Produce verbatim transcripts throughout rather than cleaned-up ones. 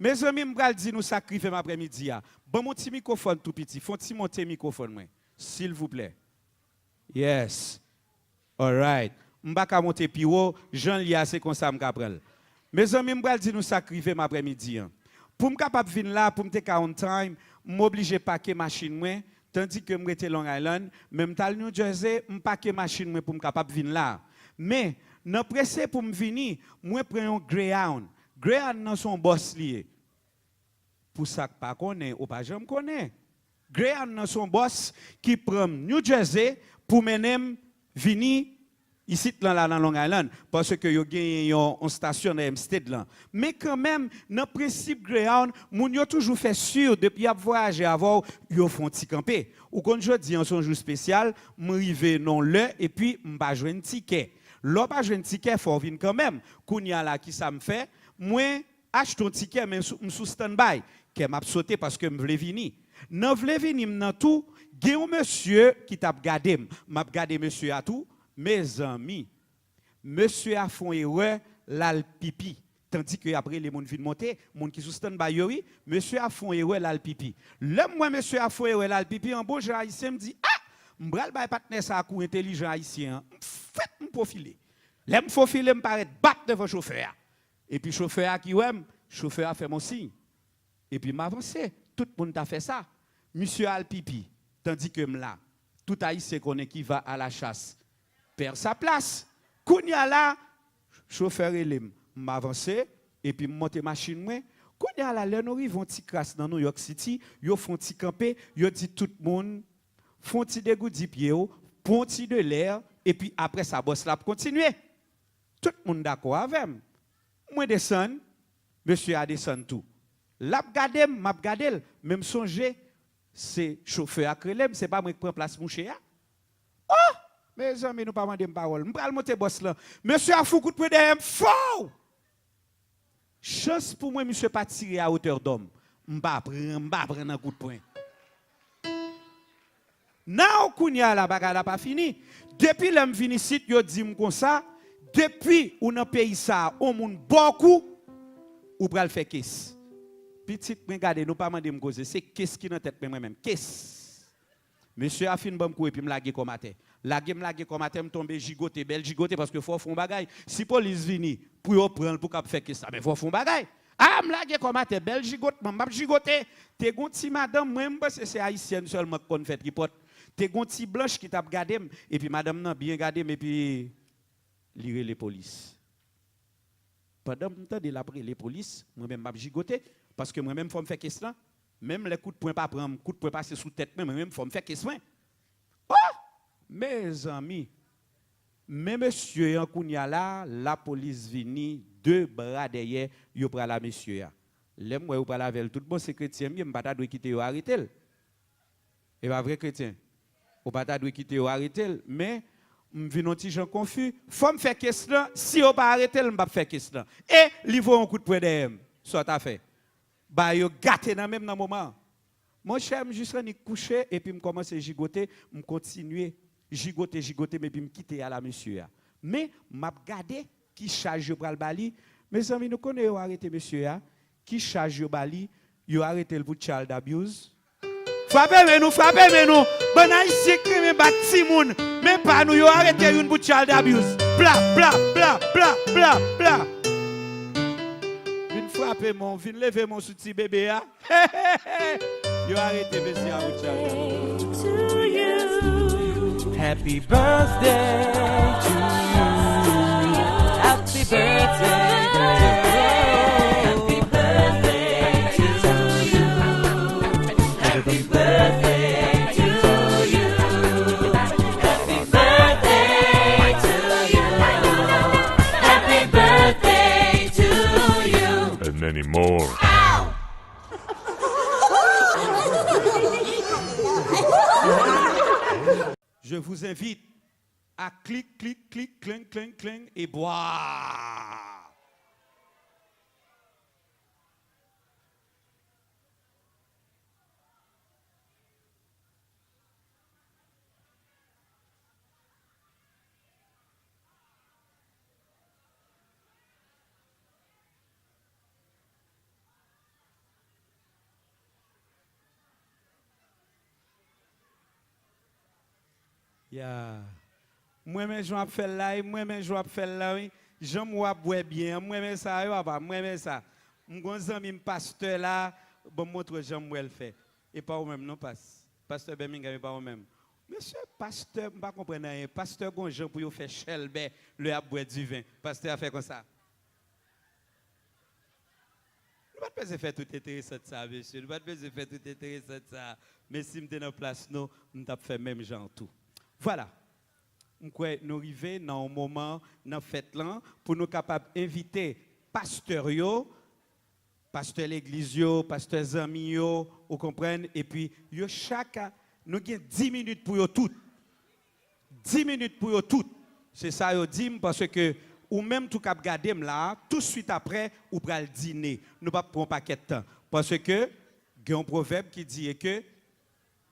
Mezanmi, m pral di nou sa k rive m aprèmidi a. Ban m yon ti mikwofòn tou piti. Fè yon ti monte mikwofòn mwen, silvouplè. Yes. Alright. M pa ka monte pi wo, jan l ye a, se konsa m ka pran l. Mezanmi, m pral di nou sa k rive m aprèmidi an. Pou m kapab vin la, pou m te ka on time, m oblije pake machin mwen, tandi ke m rete Long Island, men m t al New Jersey, m pake machin mwen pou m kapab vin la. Men, nan prese pou m vini, mwen pran yon Greyhound. Greyhound nan se yon bòs li ye. Pou sa k pa konnen, ou pa janm konnen. Greyhound nan se yon bòs ki pran m New Jersey pou mennen m vini isit lan la nan Long Island, paske yo genyen yon, yon stasyon nan Hempstead lan. Men kanmenm, nan prensip Greyhound, moun yo toujou fè si depi y ap vwayaje avè w, yo fè yon ti kanpe. Ou konn jodi an se yon jou espesyal, m rive nan lè epi m pa jwenn tikè. Lè w pa jwenn tikè, fò w vin kanmenm. Kounye a la, kisa m fè? Mwen achte yon tikè, men sou- m sou standby. Kè m ap sote paske m vle vini. Nan vle vini m nan tou, gen yon mesye ki t ap gade m. M ap gade mesye a tou. Mezanmi, mesye a fè yon erè, l al pipi. Tandi ke y ap rele moun vin monte, moun ki sou standby yo, wi. Mesye a fè yon erè, l al pipi. Lè m wè mesye a fè yon erè, l al pipi, an bon jan ayisyen, m di, a! M pral bay patnè sa a kou entèlijan ayisyen an. M fèt, m fofile. Lè m fofile, m parèt bat devan chofè a. Epi chofè a ki wè m, chofè a fè m yon siy. Epi m avanse. Tout moun ta fè sa. Misye al pipi, tandi ke m la. Tout Ayisyen konnen qui va à la chasse perd sa place. Kounye a la, chofè rele m. M avanse, epi m monte machin mwen. Kounye a la, lè nou rive yon ti kras nan New York City, yo fè yon ti kanpe, yo di tout moun, fè yon ti degoudi pye w, pran yon ti de lè, epi apre sa, bòs la ap kontinye. Tout moun dakò avè m. Mwen desann, mesye a desann tou. L ap gade m, m ap gade l, men m sonje se chofè a k rele m, se pa mwen k pran plas mouche a. Oh! Mezanmi, nou pa mande m pawòl. M pral monte bòs lan. Mesye a fè yon kout pwen dèyè m fò! Chans pou mwen, misye pa tire à hauteur d'homme. M pa pran, m pa pran nan kout pwen. Now, kounye a la, bagay la pa fini. Depi lè m vin isit, yo di m konsa, depi ou nan peyi sa a, on moun ba w kou, ou pral fè kes. Pitit mwen, gade, nou pa mande m koze, se kes ki nan tèt mwen, mwen menm. Kes. Mesye a fin ban m kou epi m lage kò m atè. Lage m lage kò m atè, m tonbe jigote, bèl jigote, paske fò w fè yon bagay. Si polis vini pou yo pran l pou k ap fè kes la, men fò w fè yon bagay. A, m lage kò m atè, bèl jigotman, m ap jigote. Te gon ti madanm, mwen, m panse se ayisyèn sèlman k konn fè tripòt. Te gon ti blanch ki t ap gade m, epi madanm nan byen gade m, epi li rele polis. Pandan m tande l ap rele polis, mwen menm m ap jigote, paske mwen menm fò m fè kes lan. Menm lè kout pwen pa pran m, kout pwen pase sou tèt mwen, mwen menm fò m fè kes mwen. Oh! Mezanmi! Men mesye an kounye a la, lapolis vini, de bra dèyè, yo pral a mesye a. Lè m wè yo pral avè l, tout bon, se kretyen m ye, m pa ta dwe kite yo arete l. E pa vre, kretyen? Ou pa ta dwe kite yo arete l, men m vin on ti jan konfi. Fò m fè kes lan, si yo pa arete l, m p ap fè kes lan. E li voye yon kout pwen dèyè m. Sa w ta fè? Bagay yo gate nan men m nan moman an. Monchè, m jis annik kouche, epi m kòmanse jigote, m kontinye jigote, jigote m, epi m kite al a mesye a. Men, m ap gade ki chaj yo pral ba li. Mezanmi, nou konnen yo arete mesye a. Ki chaj yo ba li? Yo arete l pou child abuse. Frape men nou, frape men nou. Bann Ayisyen k renmen bat timoun. Men pa nou, yo arete youn pou child abuse. Pla, pla, pla, pla, pla, pla. Vin frape men w, vin leve men w sou ti bebe a. Yo arete mesye a pou child abuse. To you. Happy birthday to you. Happy birthday to you. Happy birthday to you. Happy birthday to you. Happy birthday to you. Happy birthday to you. And many more. Je vous invite à clic, clic, clic, cling, cling, cling et boire. Ya. M renmen jan w ap fè l la, wi. M renmen jan w ap fè l la, wi. Jan m wè w ap bwè byen an, m renmen sa, wi, papa. M renmen sa. M gon zanmi m pastè la, bon, m montre w jan m wè l fè. E pa ou menm, non, pas. Pastè Birmingham, e pa ou menm. Mesye, pastè, m pa konprann anyen. Pastè gon jan pou yo fè chèlbè lè y ap bwè diven. Pastè a fè konsa. Nou pa t bezwen fè tout enteresan sa, mesye. Nou pa t bezwen fè tout enteresan sa. Men si m te nan plas nou, m t ap fè menm jan tou. Vwala. M kwè nou rive nan yon moman nan fèt lan pou nou kapab envite pastè yo, pastè legliz yo, pastè zanmi yo, ou konprann, epi yo chak, nou gen dis minit pou yo tout. Dis minit pou yo tout. Se sa yo di m, paske ou menm tou k ap gade m la, touswit apre, ou pral dine. Nou p ap pran yon pakèt tan. Paske gen yon pwovèb ki di e ke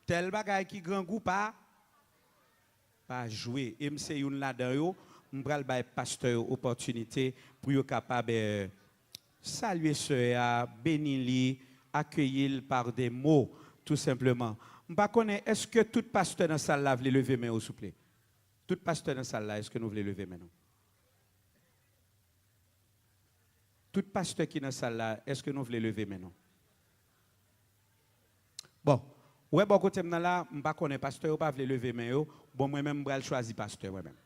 tèl bagay ki grangou pa, pa jwe. E m se youn ladan yo. M pral bay pastè yo opòtinite pou yo kapab, eh, salye sè a, beni li, akeyi l par de mo, tou senpleman. M pa konnen, èske tout pastè nan sal la vle leve men yo, souple? Tout pastè nan sal la, èske nou vle leve men nou? Tout pastè ki nan sal la, èske nou vle leve men nou? Bon, ou wè bò kote m nan la, m pa konnen, pastè yo pa vle leve men yo. Bon, mwen menm, m pral chwazi pastè, mwen menm.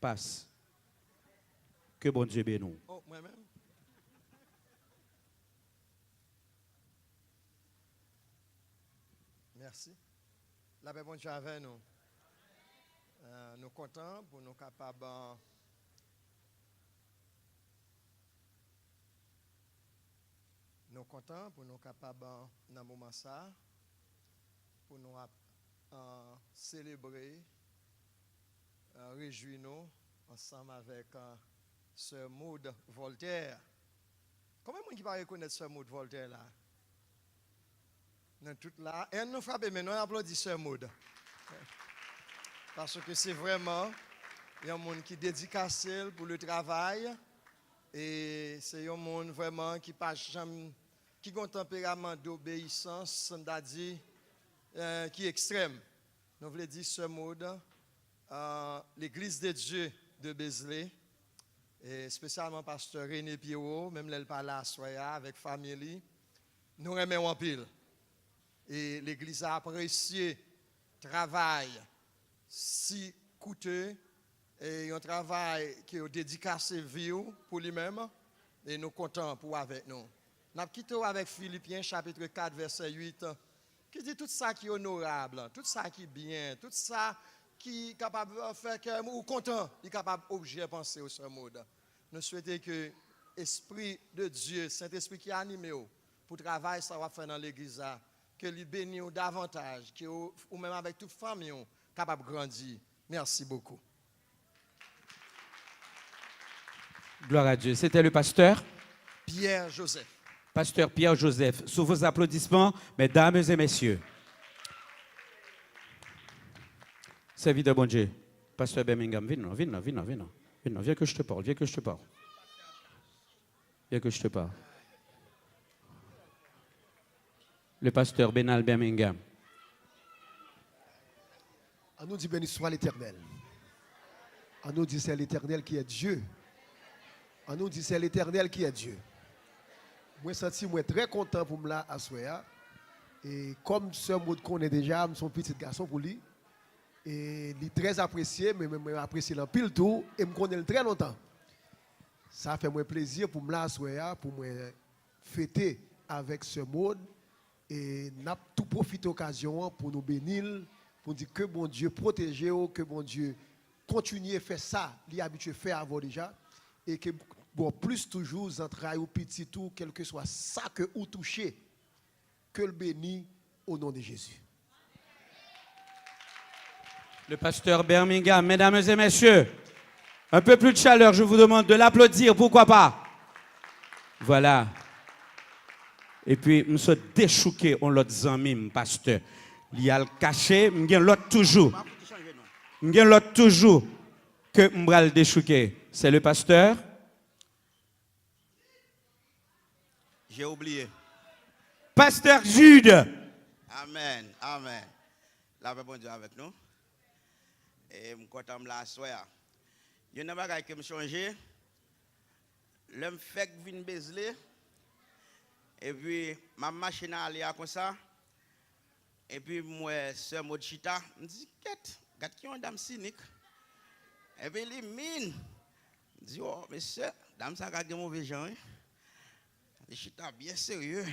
Pas. Ke Bondye beni w. Oh, mwen menm? Mèsi. Lapè Bondye avè nou. Eh, nou kontan pou nou kapab, eh, nou kontan pou nou kapab, eh, nan moman sa, pou nou ap, eh, selebre, eh, rejwi nou ansanm avèk, eh, sè Maud Voltaire. Konbyen moun ki pa rekonèt sè Maud Voltaire la? Nan tout la. E ann nou frape men nou, ann aplodi sè Maud. Paske se vrèman yon moun ki dedikase l pou le travay. E se yon moun vrèman ki pa janm, ki gen yon tanperaman dobeyisans, m ta di, eh, ki ekstrèm. Nou vle di sè Maud, eh, Legliz de Dye de Bezle, e espesyalman pastè René Pierrot, menm lè l pa la aswè a, avèk fanmi li, nou renmen w anpil. E legliz la apresye travay si koute, e yon travay ke w dedikase vi w pou li menm, e nou kontan pou w avèk nou. N ap kite w avèk Filipyen chapit kat vèsè uit, ki di tout sa ki onorab, tout sa ki byen, tout sa ki kapab fè kè ou kontan, li kapab objè panse w, sè Maud. Nou swete ke Espri de Dye, Sentespri ki anime w pou travay sa w ap fè nan legliz la, ke li beni w davantaj, ke w, ou menm avèk tout fanmi w kapab grandi. Merci beaucoup. Gloire à Dieu. C'était le pasteur Pierre Joseph. Pasteur Pierre Joseph. Sous vos applaudissements, mesdames et messieurs. Sèvitè Bondye, pastè Birmingham, vin non, vin non, vin non, vin non. Vin non, viens que je te parle, viens que je te parle. Viens que je te parle. Le pasteur Benal Birmingham. An nou di, béni soit l'Éternel. An nou di, c'est l'Éternel qui est Dieu. An nou di, c'est l'Éternel qui est Dieu. Mwen santi mwen trè kontan pou m la aswè a. E kòm sè Maud konnen deja, m se yon pitit gason pou li. E li trè apresye, men mwen, mwen apresye l anpil tou, e m konnen l trè lontan. Sa fè mwen plezi pou m la aswè a, pou mwen fete avèk sè Maud, e n ap tou pwofite okazyon an pou nou beni l, pou n di ke Bondye pwoteje w, ke Bondye kontinye fè sa li abitye fè avè w deja, e ke ba w plis toujou zantray ou, pitit ou, kèlkeswa sa ke ou touche, ke l beni, au nom de Jésus. Le pasteur Birmingham, mesdames et messieurs, un peu plus de chaleur, je vous demande de l'applaudir, pourquoi pas? Voilà. Epi, m sot dechouke yon lòt zanmi m, pastè. Li al kache, m gen lòt toujou. M gen lòt toujou ke m pral dechouke. C'est le pasteur. J'ai oublié. Pasteur Jude. Amen, amen. Lapè Bondye avèk nou. E m kontan m la aswè a. Youn nan bagay ke m chonje, lè m fèk vin Bezle, epi m ap mache nan ale a konsa, epi m wè sè Maud chita, m di, "Kèt, gad ki yon dam sinik." Epi li min. M di, "O, mesye, dam sa ka gen move jan, wi." Li chita byen serye.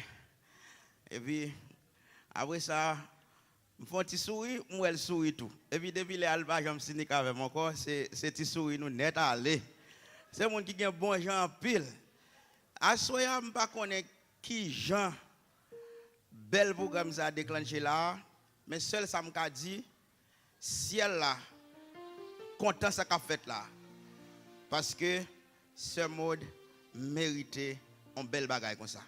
Epi, apre sa, m fè yon ti souri, m wè l souri tou. Epi depi lè a, l pa janm sinik avè m ankò, se, se ti souri nou nèt ale. Se moun ki gen bon jan anpil. Aswè a, m pa konnen ki jan bèl pwogram sa a deklanche la a, men sèl sa m ka di, syèl la kontan sa k ap fèt la. Paske sè Maud merite yon bèl bagay konsa.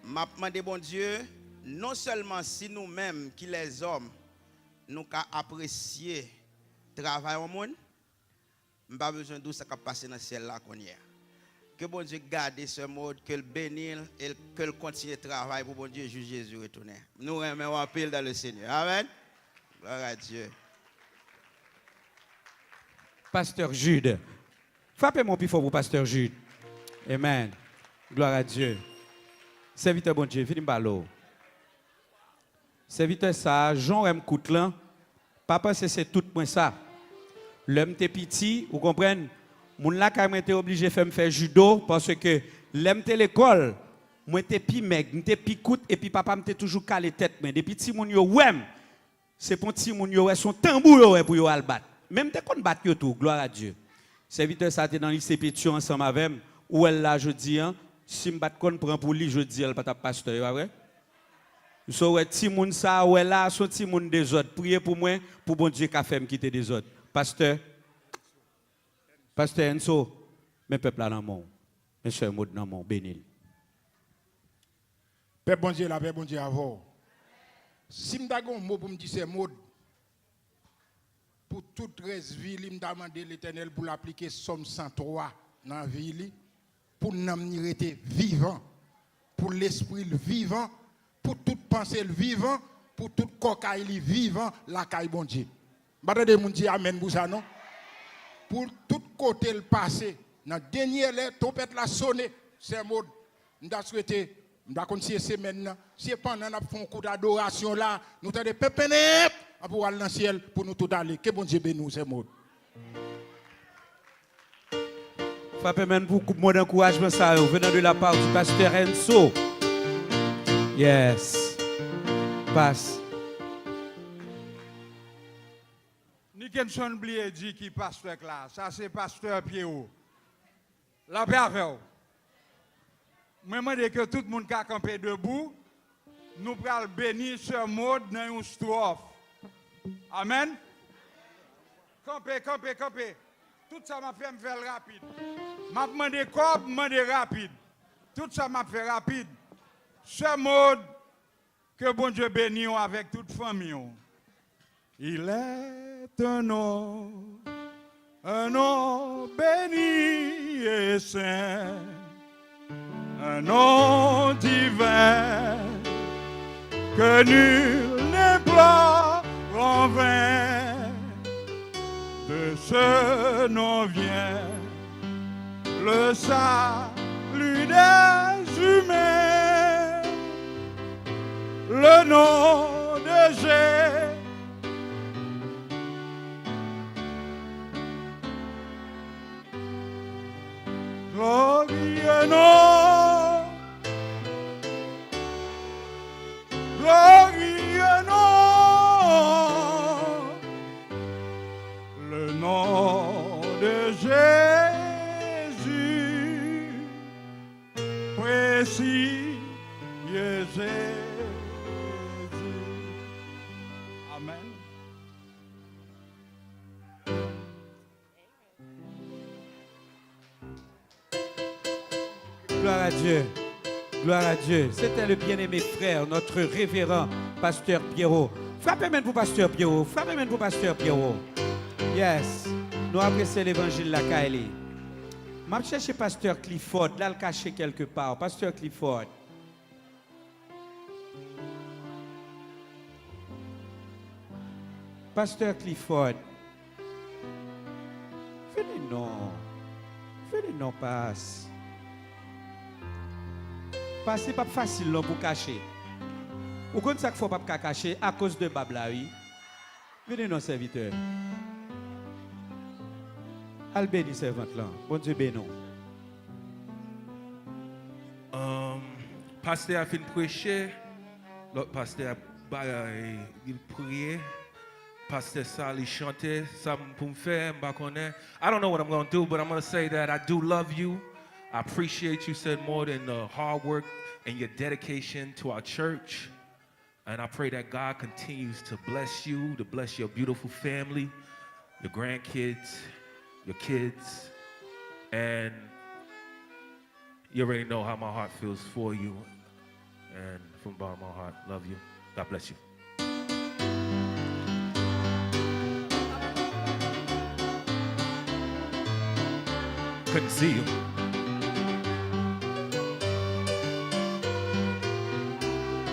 M ap mande Bondye, non sèlman si nou menm ki lèzòm, nou ka apresye travay yon moun, m pa bezwen di w sa k ap pase nan syèl la kounye a. Ke Bondye gade sè Maud, ke l beni l, e ke l kontinye travay pou Bondye jis Jezi retounen. Nou renmen w anpil dans le Seigneur. Amèn. Gloire à Dieu. Pastè Jude. Frape men w pi fò pou Pastè Jude. Amen. Gloire à Dieu. Sèvitè Bondye, vini m pale w. Sèvitè sa a, jan w wè m kout lan, pa panse se tout mwen sa. Lè m te piti, ou konprann, moun lakay mwen te oblije fè m fè jido, paske lè m te lekòl, mwen te pi mèg, m te pi kout, epi papa m te toujou kale tèt mwen. Depi timoun yo wè m, se pa yon timoun yo wè, se yon tanbou yo wè pou yo al bat. Men m te konn bat yo tou, gloire à Dieu. Sèvitè sa a te nan lise Petyon ansanm avè m. Ou wè l la jodi a, si m pa t konn pran pou li jodi a, l pa t ap pastè, e pa vre? So, w wè timoun sa a, w wè la, se yon timoun dezòd. Priye pou mwen, pou Bondye ka fè m kite dezòd. Pastè, Pastè Enso, men pèp la nan men w. Men sè Maud nan men w, beni l. Pèp Bondye, lapè Bondye avè w. Si m ta gen yon mo pou m di sè Maud, pou tout rès vi li, m ta mande Letènèl pou l aplike Sòm san twa nan vi li, pou nanm li rete vivan, pou lespri l vivan, pou tout panse l vivan, pou tout kò kay li vivan lakay Bondye. M pa tande moun di amèn pou sa non. Pou tout kote l pase, nan dènye lè, twonpèt la sone, sè Maud, m ta swete, m pa konn si se semèn nan, si se pandan n ap fè yon kout adorasyon la, nou tande penpenenp, anpi w al nan syèl pou nou tout ale. Ke Bondye beni w, sè Maud. Frape men pou mo d'ankourajman sa yo, venant de la part du pasteur Enso. Yes. Pas. Nickenson bliye di ki pastè k la. Sa se pastè Pierrot. Lapè avè w. Mwen mande ke tout moun ka kanpe debou. Nou pral beni sè Maud nan yon stwòf. Amèn. Kanpe, kanpe, kanpe. Tout sa m ap fè, m fè l rapid. M ap mande kòb, m mande rapid. Tout sa m ap fè rapid. Sè Maud, ke Bondye beni w avèk tout fanmi w. Il est un nom, un nom béni et saint, un nom divin que nul n'implore en vain. De ce nom vient le salut des humains. Le nom de Jésus. Glorieux nom, glorieux nom, le nom de Jésus, précieux Jésus. Amèn. Gloire à Dieu. Gloire à Dieu. C'était le bien-aimé frère, notre révérend, pasteur Pierrot. Frape men pou pastè Pierrot. Frape men pou pastè Pierrot. Yes. Nou apresye levanjil lakay li. M ap chèche pastè Clifford. L al kache kèlkepa. Pastè Clifford. Pastè Clifford, vini non. Vini non, pas. Pas, li p ap fasil non pou kache. Ou konn sa k fè w p ap ka kache? Akoz de bab la, wi. Vini non, sèvitè. Al beni sèvant lan. Bondye beni w. Um, pastè a fin preche, lòt pastè a bay, li priye. Pastè sa, li chante, sa m pou m fè, m pa konnen. I don't know what I'm gonna do, but I'm gonna say that I do love you. I appreciate you, said more than the hard work and your dedication to our church. And I pray that God continues to bless you, to bless your beautiful family, your grandkids, your kids. And you already know how my heart feels for you. And from the bottom of my heart, love you. God bless you. Couldn't see you.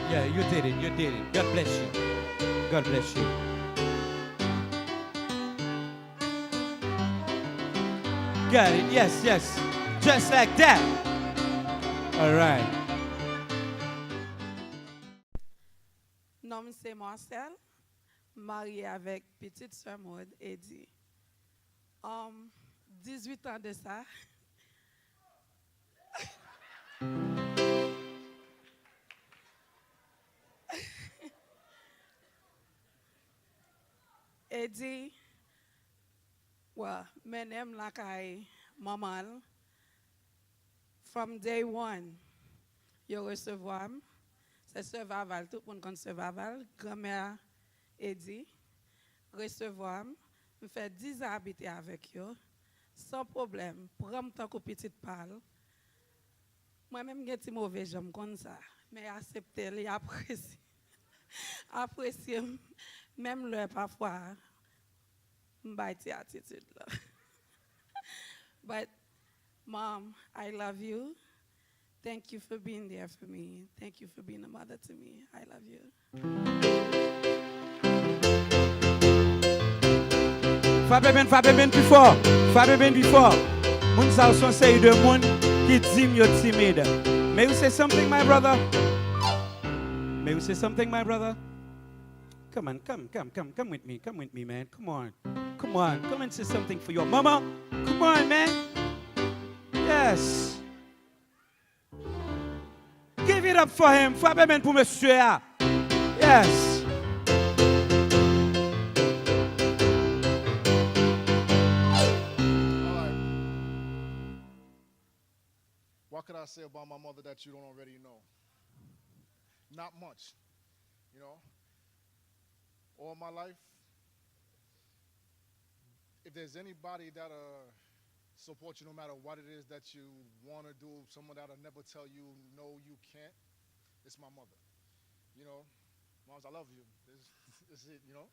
Yeah, you did it, you did it. God bless you. God bless you. Got it, yes, yes. Just like that. All right. Non m se Marcel, m marye avèk pitit sè Maud, Eddy. Um, dizwit an de sa. Eddy, well, mennen m lakay manman l. From day one, yo resevwa m. Se sè Vaval, tout moun konn sè Vaval, granmè a Eddy, resevwa m. M fè diz an abite avèk yo, san pwoblèm, pran m tankou pitit pa l. Mwen menm m gen ti move jan, m konn sa, men aksepte l, li apresye, apresye m, menm lè pafwa m bay ti atitid la. But, Mom, I love you. Thank you for being there for me. Thank you for being a mother to me. I love you. Frape men, frape men pi fò. Frape men pi fò. Moun sa yo se yon seri de moun ki di m yo timid. May you say something, my brother? May you say something, my brother? Come on, come, come, come, come with me, come with me, man. Come on, come on, come and say something for your mama. Come on, man. Yes. Give it up for him. Frape men pou mesye a. Yes. All right. What could I say about my mother that you don't already know? Not much. You know, all my life, if there's anybody that'll support you no matter what it is that you want to do, someone that'll never tell you no, you can't, it's my mother. You know, moms, I love you. This, this is it, you know?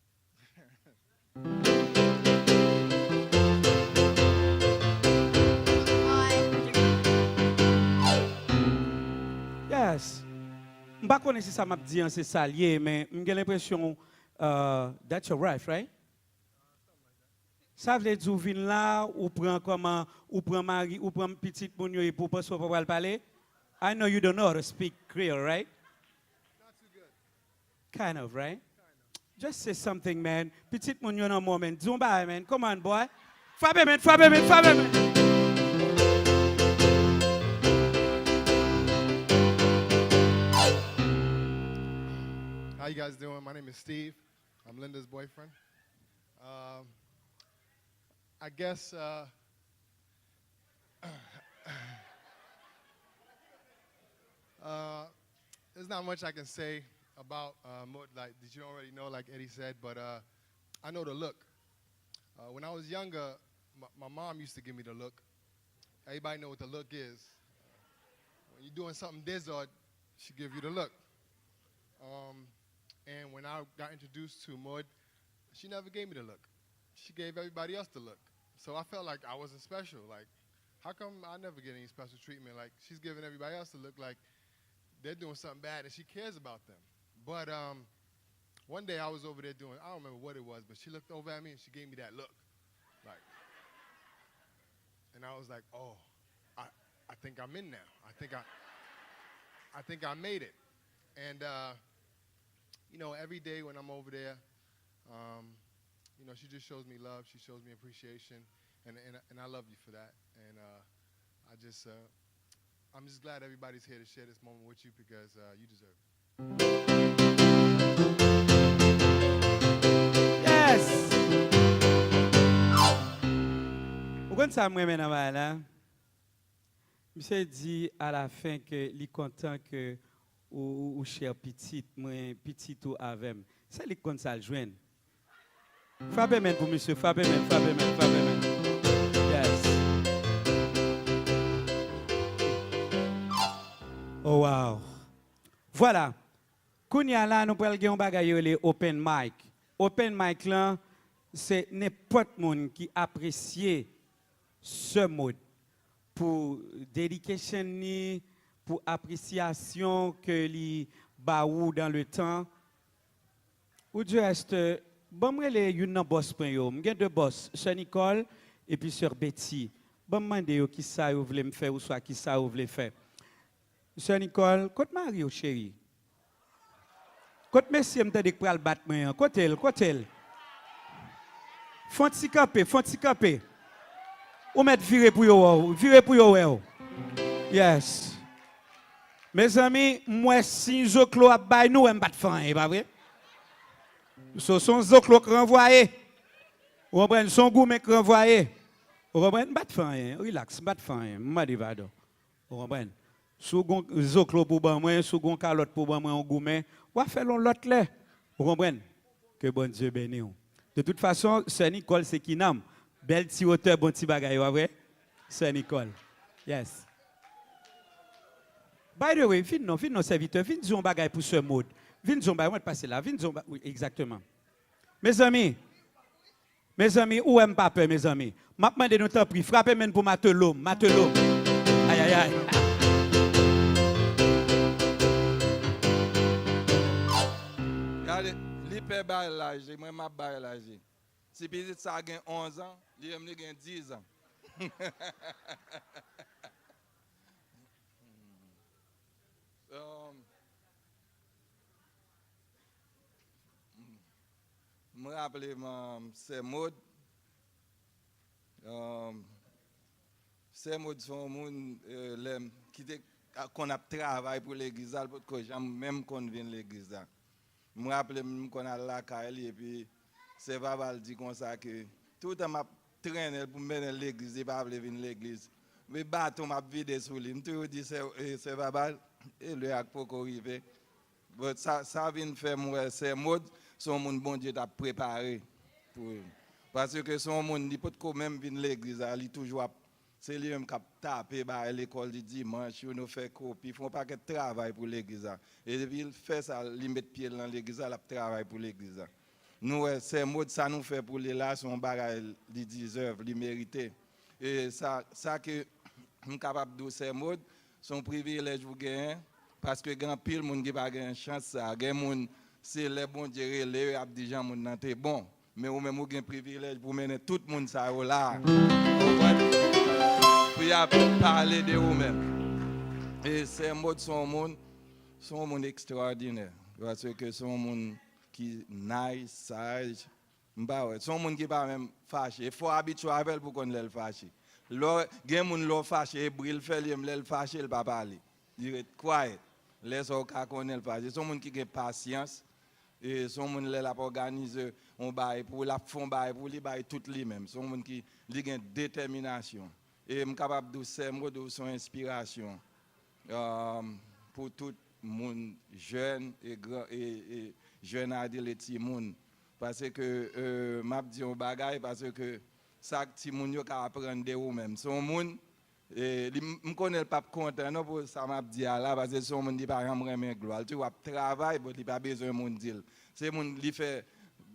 Yes. M pa konnen si sa m ap di an se sa l ye, men m gen lenpresyon, uh, that's your wife, right? Sa vle di w vin la, ou pran kòman, ou pran mari, ou pran pitit moun yo epi w panse w pa pral pale? I know you don't know how to speak Creole, right? Kind of, right? Just say something, man. Pitit moun yo nan mò, man. Di yon bagay, man. Come on, boy. Frape men, frape men, frape men. How you guys doing? My name is Steve. I'm Linda's boyfriend. Um, I guess uh, uh, there's not much I can say about uh, Maud, like that you don't already know, like Eddy said. But uh, I know the look. Uh, when I was younger, my, my mom used to give me the look. Everybody know what the look is. When you're doing something dezòd, she give you the look. Um, and when I got introduced to Maud, she never gave me the look. She gave everybody else the look. So I felt like I wasn't special. Like, how come I never get any special treatment? Like, she's giving everybody else the look like they're doing something bad and she cares about them. But um, One day I was over there doing, I don't remember what it was, but she looked over at me and she gave me that look. Like, and I was like, oh, I, I think I'm in now. I think I, I think I made it. And, uh, you know, every day when I'm over there, um, you know, she just shows me love. She shows me appreciation. And, and, and I love you for that. And, uh, I just, uh, I'm just glad everybody's here to share this moment with you because, uh, you deserve it. Yes! Ou konn sa m renmen nan bagay la? Misye di alafen ke li kontan ke ou, ou, ou share pitit mwen, pitit ou avè m. Se li k konn sa l jwenn. Frape men pou misye, frape men, frape men, frape men. Yes. Oh wow. Vwala. Kounye a la, nou pral gen yon bagay yo rele open mic. Open mic lan, se nenpòt moun ki apresye Sè Maud pou dedication li, pou apresyasyon ke li ba ou dans le temps. Ou du reste, ban m rele youn nan bòs mwen yo. M gen de bòs, Sè Nicole epi Sè Betty. Ban m mande yo kisa yo vle m fè oswa kisa yo vle fè. Sè Nicole, kot mari w, cheri? Kot mesye m tande k pral bat mwen an? Kote l? Kote l? Fè yon ti kanpe, fè yon ti kanpe. Ou mèt vire pou yo wè w. Vire pou yo wè w. Yes. Mezanmi, m wè siy zoklo ap bay nou, wè m pa t fè anyen, pa vre? So, se yon zoklo k ranvwaye. Ou konprann? Se yon goumen k ranvwaye. Ou konprann? M pa t fè anyen. Rilaks, m pa t fè anyen. M mande padon. Ou konprann? Si w gon zoklo pou ban mwen, si w gon kalòt pou ban mwen, yon goumen, w a fè l yon lòt lè. Ou konprann? Ke Bondye beni w. De tout fason, Sè Nicole se kinanm. Bèl ti wotè, bon ti bagay, w a vre? Sè Nicole. Yes. By the way, vin non, vin non, sèvitè, vin di yon bagay pou Sè Maud. Vin di yon bagay, mwen pase la, vin di yon bagay, wi, egzakteman. Mezanmi, Mezanmi, ou wè m pa pè, mezanmi. M ap mande nou tanpri, frape men pou Matelot, Matelot. Ayayay. Gade, li pè bay laj li, mwen m ap bay laj li. Si pitit sa gen onz an, li menm li gen diz an. Um, M raple m, Sè Maud. Sè Maud se yon moun, lè m, ki te konn ap travay pou legliz la, l potko janm menm konn vin legliz la. M raple m, m konn al lakay li, epi Sè Vabal di konsa ke toutan m ap trennen l pou m mennen l legliz, li pa vle vin legliz. Men baton m ap vide sou li. M toujou di Sè, Sè Vabal, e lè a k poko rive. But sa, sa vin fè m wè Sè Maud se yon moun Bondye t ap prepare pou li. Paske se yon moun, li potko menm vin legliz la, li toujou ap, se li menm k ap tape bagay lekòl li dimanch yo, nou fè kopi, fè yon pakèt travay pou legliz la. E depi l fè sa, li met pye l nan legliz la, l ap travay pou legliz la. Nou wè Sè Maud, sa nou fè pou li la, se yon bagay li deserve, li merite. E sa, sa ke m kapab di w, Sè Maud, se yon privilèj ou genyen, paske gen anpil moun ki pa gen chans sa. Gen moun, se lè Bondye rele yo, y ap di jan moun nan te bon. Men ou menm, ou gen privilèj pou w mennen tout moun sa yo la. Ou konprann? Pou y ap pale de ou menm. E Sè Maud se yon moun, se yon moun ekstraòdinè. Paske se yon moun ki nice, saj, M pa wè. Se yon moun ki pa menm fache. E fò w abitye avè l pou w konn lè l fache. Lè w, gen moun lè w fache, e bri l fè l ye, men lè l fache, l pa pale. Li ret quiet. Lè sa w ka konnen l fache. Se yon moun ki gen pasyans. E se yon moun lè l ap òganize yon bagay pou ou, l ap fè yon bagay pou ou, li bay tout li menm. Se yon moun ki, li gen detèminasyon. E m kapab di w, Sè Maud, ou se yon enspirasyon. Pou tout moun jèn e gran, e, e jèn adilt e timoun. Paske, e, m ap di yon bagay, paske sa k timoun yo ka aprann de ou menm. Se yon moun, e, li, m konnen l p ap kontan non pou sa m ap di a la, paske se yon moun li pa janm renmen glwa. L toujou ap travay, but li pa bezwen moun di l. Se moun li fè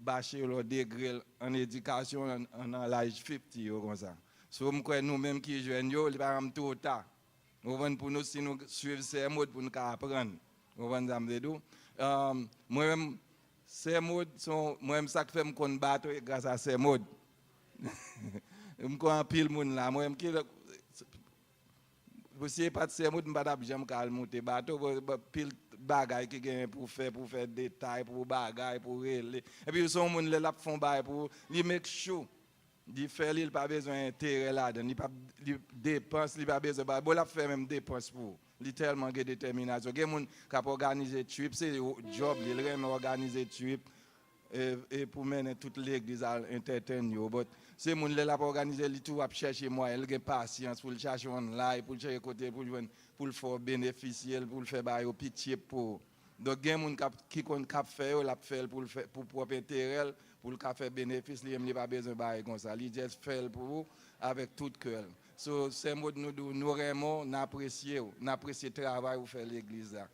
bachelor degre l an edikasyon an, an, an laj fifty yo konsa. So m kwè nou menm ki jèn yo, li pa janm two ta. Ou konprann? Pou nou, si nou swiv Sè Maud, pou nou ka aprann. Ou konprann sa m vle di w? Mwen menm, Sè Maud, se yon, mwen menm sa k fè m konn bato e gras a Sè Maud. M konn anpil moun la. Mwen menm ki, pou si e pa t Sè Maud, m pa t ap janm ka al moute bato. Bon, bon, pil bagay ki genyen pou fè, pou fè detay, pou bagay, pou rele. Epi se yon moun lè l ap fè yon bagay pou ou, li make sure. Li fè li, li pa bezwen enterè ladan, li pa, li depans, li pa bezwen bagay. Bon, l ap fè menm depans pou ou. Li tèlman gen detèminasyon. Gen moun k ap òganize trip, se djòb li, li renmen òganize trip, e, e pou mennen tout legliz al entertain yo. But se moun lè l ap òganize, li tou ap chèche mwayen, li gen pasyans pou l chache online, pou l chèche kote pou l jwenn, pou l fè w benefisye l, pou l fè bagay yo pi cheap pou ou. Donk, gen moun k ap, ki konn k ap fè yo, l ap fè l pou l fè, pou pwòp enterè l, pou l ka fè benefis, li menm li pa bezwen bagay konsa. Li just fè l pou ou avèk tout kè l. So, Sè Maud, nou di w, nou renmen w, n apresye w, n apresye travay ou fè legliz la.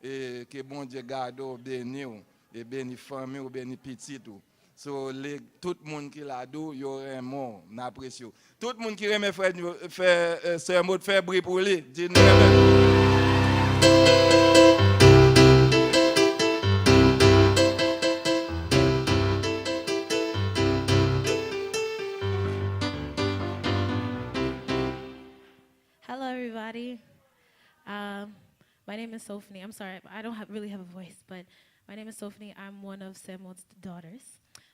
E ke Bondye gade w, beni w, e beni fanmi w, beni pitit ou. So, le, tout moun ki la di w, yo renmen w, n apresye w. Tout moun ki renmen frè, frè, eh, Sè Maud, fè bri pou li. Di nou renmen l. Hello, everybody. Um, my name is Sophanie. I'm sorry, I don't have, really have a voice, but my name is Sophanie. I'm one of Sè Maud's daughters.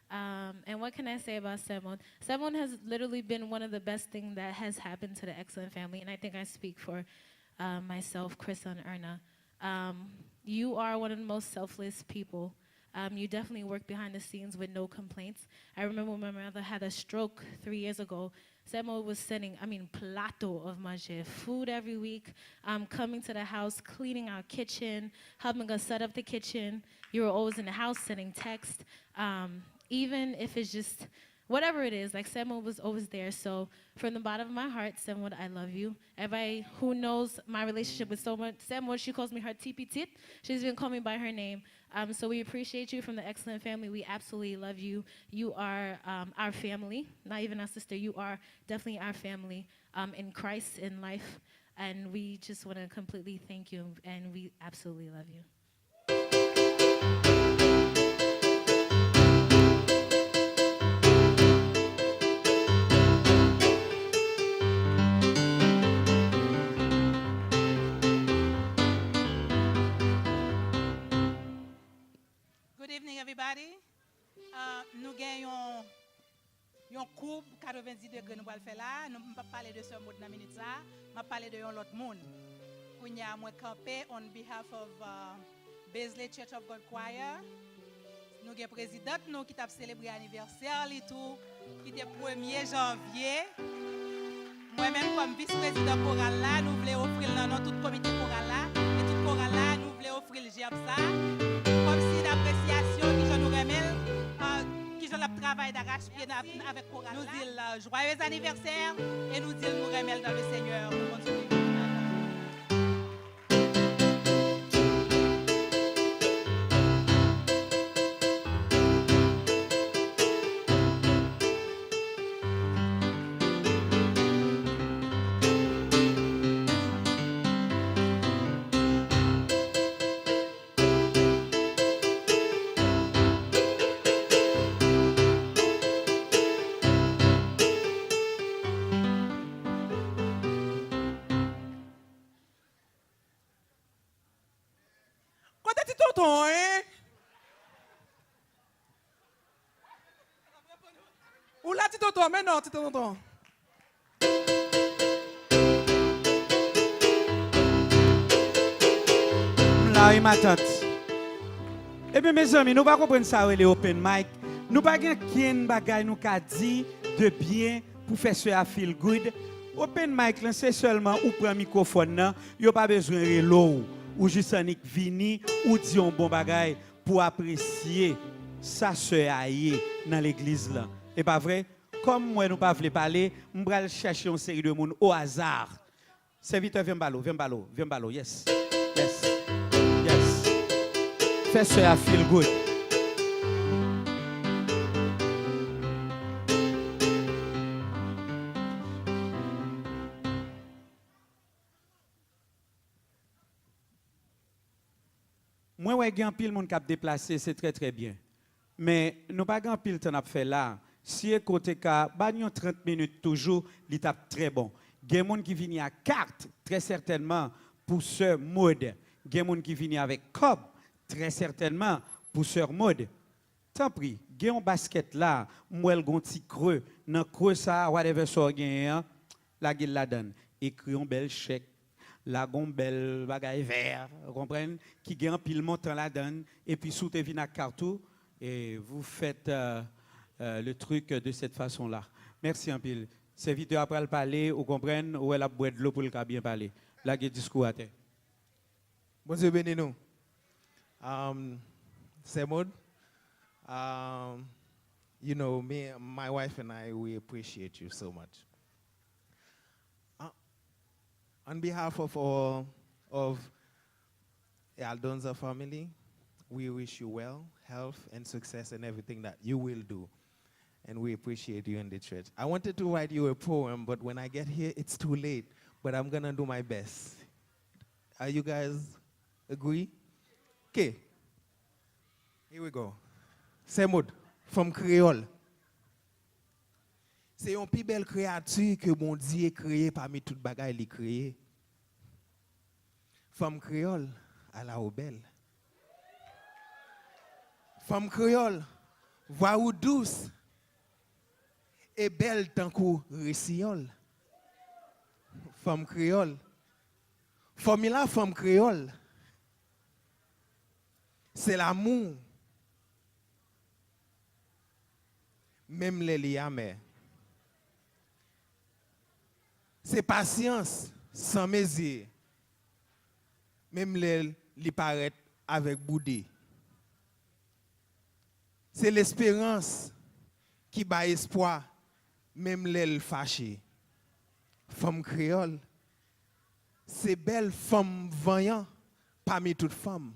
Um, and what can I say about Sè Maud? Sè Maud has literally been one of the best things that has happened to the Excellent family, and I think I speak for uh, myself, Chris, and Erna. Um, you are one of the most selfless people. Um, you definitely work behind the scenes with no complaints. I remember when my mother had a stroke three years ago. Sè Maud was sending, I mean, plato of manje, food every week, um, coming to the house, cleaning our kitchen, helping us set up the kitchen. You were always in the house sending texts, um, even if it's just whatever it is, like, Sè Maud was always there. So from the bottom of my heart, Sè Maud, I love you. Everybody who knows my relationship with Sè Maud, Sè Maud, she calls me her T P Tit. She's been calling me by her name. Um, so we appreciate you from the Excellent family. We absolutely love you. You are, um, our family, not even our sister. You are definitely our family, um, in Christ, in life. And we just want to completely thank you, and we absolutely love you. Good evening, everybody. Uh, nou gen yon yon koub katrevenndis degre nou pral fè la. Nou, m p ap pale de Sè Maud nan minit sa a. M ap pale de yon lòt moun. Kounye a, mwen kanpe on behalf of uh, Bezle Church of God Choir. Nou gen prezidant nou ki t ap selebre anivèsè li tou, ki te premye janvye. Mwen menm kòm vis prezidan koral la, nou vle ofri l nan non tout komite koral la, e tout koral la, nou vle ofri l jèb sa, kòmsi dapresyasyon kijan nou renmen l, kijan l ap travay darachpye avèk koral la. Nou di l joyeux anniversaire e nou di l nou renmen l dans le Seigneur. Ke Bondye beni nou. Kote ti tonton an, en? Ou la ti tonton, men non ti tonton. M la wi matant. Ebyen mezanmi, nou pa konprann sa yo rele open mic. Nou pa gen kenn bagay nou ka di de byen pou fè sè a feel good. Open mic lan se sèlman ou pran mikwofòn nan, yo pa bezwen rele w. Ou jis annik vini, ou di yon bon bagay pou apresye sa sè a ye nan legliz lan. E pa vre? Kòm m wè nou pa vle pale, m pral chèche yon seri de moun o aza. Sèvitè, vin m pale w, vin m pale w, vin m pale w, yes. Yes. Yes. Fè sè a feel good. Mwen wè gen anpil moun k ap deplase, se trè trè byen. Men nou pa gen anpil tan n ap fè la. Si Eko te ka ba n yon trant minit toujou, li t ap trè bon. Gen moun ki vini ak kat, trè sètènman, pou sè Maude. Gen moun ki vini avèk kòb, trè sètènman, pou sè Maude. Tanpri, gen yon baskèt la, m wè l gon ti kre. Nan kre sa a, whatever sa w genyen an, lage l ladan l. Ekri yon bèl chèk, lage yon bèl bagay vè, ou konprann, ki gen anpil montan ladan l, epi si w te vin ak kat ou, e, vous faites, euh, euh, le truc de cette façon-là. Mèsi anpil. Sèvitè a pral pale, ou konprann, ou wè l ap bwè dlo pou l ka byen pale. Lage diskou atè. Bondye beni nou. Um, Sè Maude, um, you know, me, my wife and I, we appreciate you so much. Uh, on behalf of all of Aldonza family, we wish you well, health, and success in everything that you will do. And we appreciate you in the church. I wanted to write you a poem, but when I get here, it's too late. But I'm gonna do my best. Are you guys agree? Ok. Here we go. Sè Maude, fanm kreyòl. Se yon pi bèl kreyati ke Bondye kreye pami tout bagay li kreye. Fanm kreyòl, ala ou bèl. Fanm kreyòl, vwa ou dous e bèl tankou resiyòl. Fanm kreyòl. Fòmil a fanm kreyòl, se lamou, menm lè li amè. Se pasyans san mezi, menm lè li parèt avèk boude. Se lesperans ki bay espwa, menm lè l fache. Fanm kreyòl, se bèl fanm vanyan pami tout fanm.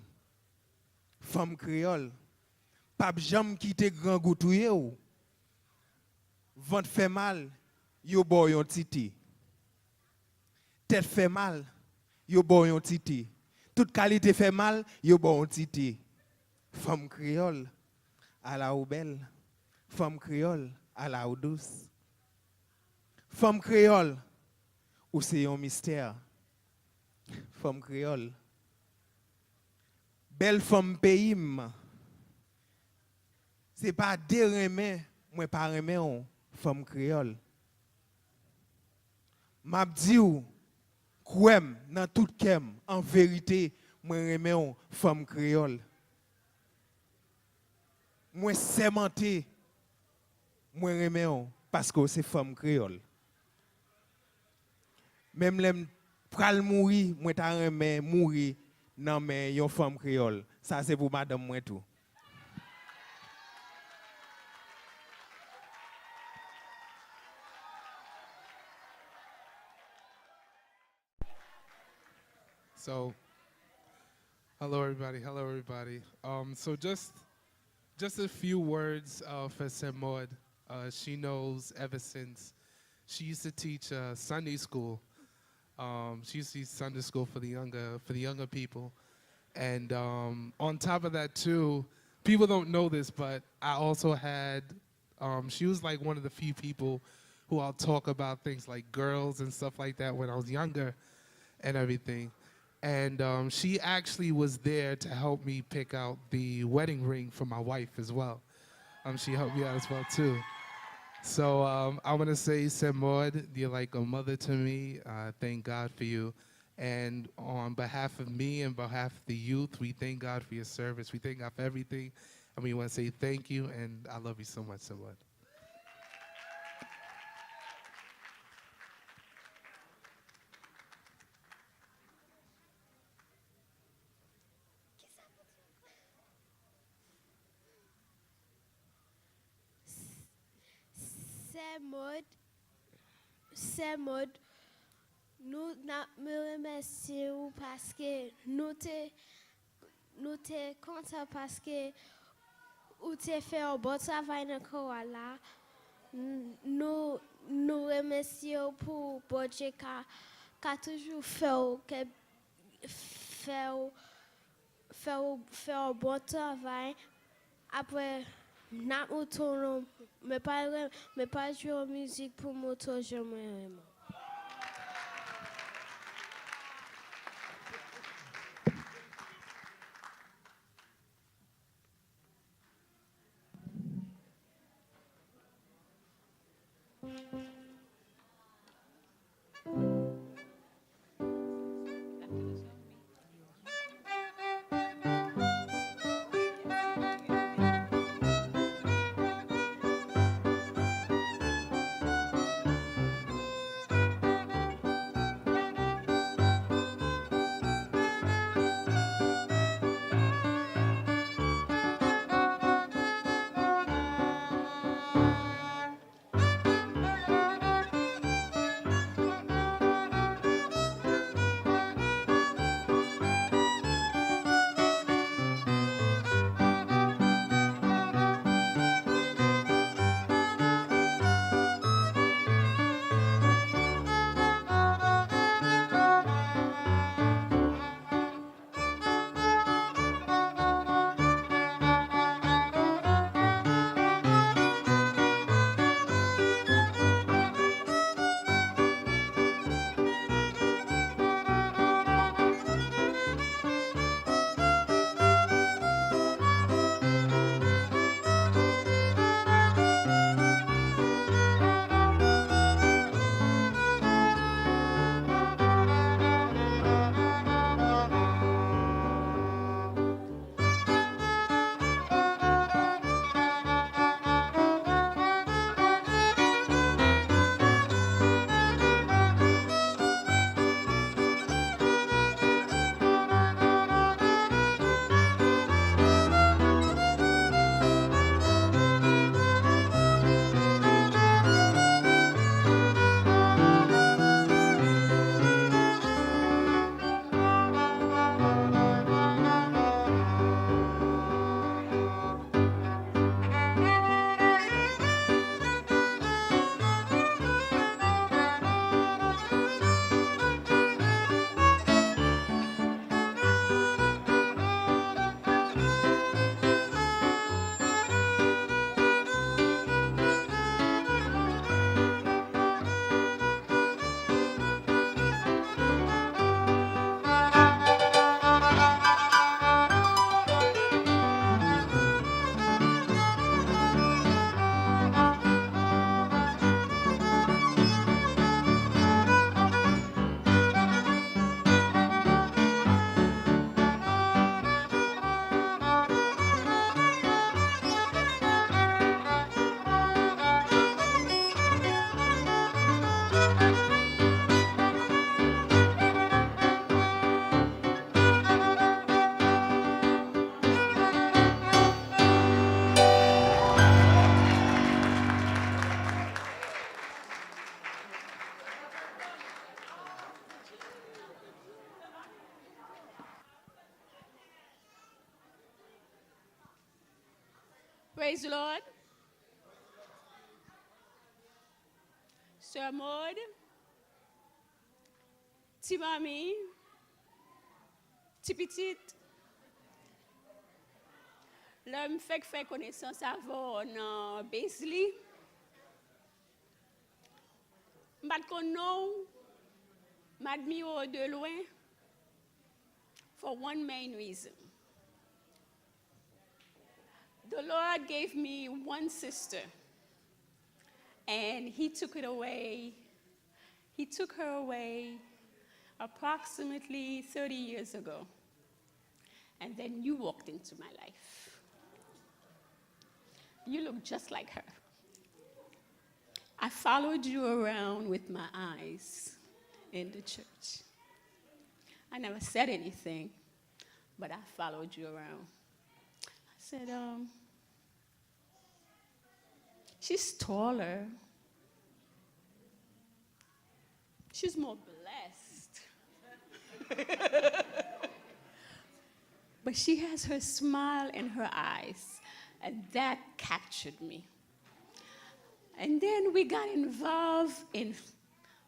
Fanm kreyòl p ap janm kite grangou touye w. Vant fè mal, yo ba w yon titi. Tèt fè mal, yo ba w yon titi. Tout kalite fè mal, yo ba w yon titi. Fanm kreyòl, ala ou bèl. Fanm kreyòl, ala ou dous. Fanm kreyòl, ou se yon mistè. Fanm kreyòl, bèl fanm peyi m. Se pa de renmen mwen pa renmen w, fanm kreyòl. M ap di w, kwè m nan tout kè m, an verite, mwen renmen w, fanm kreyòl. Mwen sèmante, mwen renmen w paske w se fanm kreyòl. Menm lè m pral mouri, mwen ta renmen mouri nan men yon fanm kreyòl. Sa se pou madanm mwen tou. So, hello everybody, hello everybody. Um, so just just a few words uh, for Sè Maude. Uh, she knows ever since she used to teach uh, Sunday school. Um, she used to teach Sunday school for the younger for the younger people, and um, on top of that too, people don't know this, but I also had um, she was like one of the few people who I'll talk about things like girls and stuff like that when I was younger and everything. And um, she actually was there to help me pick out the wedding ring for my wife as well. Um, she helped me out as well too. So um, I want to say, Sè Maude, you're like a mother to me. Uh, thank God for you. And on behalf of me and behalf of the youth, we thank God for your service. We thank God for everything. And we want to say thank you and I love you so much, Sè Maude. Sè Maude, Sè Maude, nou n ap remèsye w paske nou te nou te kontan paske ou te fè yon bon travay nan koral la. Nou, nou remèsye w pou Bondye ka, ka toujou fè w, fè w, fè w, fè yon bon travay. Apre, N ap montre w, men pa, men pa jwe yon mizik pou montre w jan mwen renmen w. Praise the Lord. Sè Maud, ti manmi, ti pitit. Lè m fèk fè konesans avè w nan Bezli, m pa t konn non w, m admire w de lwen for one main reason. The Lord gave me one sister, and He took it away. He took her away approximately thirty years ago. And then you walked into my life. You look just like her. I followed you around with my eyes in the church. I never said anything, but I followed you around. I said, um, she's taller. She's more blessed. But she has her smile in her eyes, and that captured me. And then we got involved in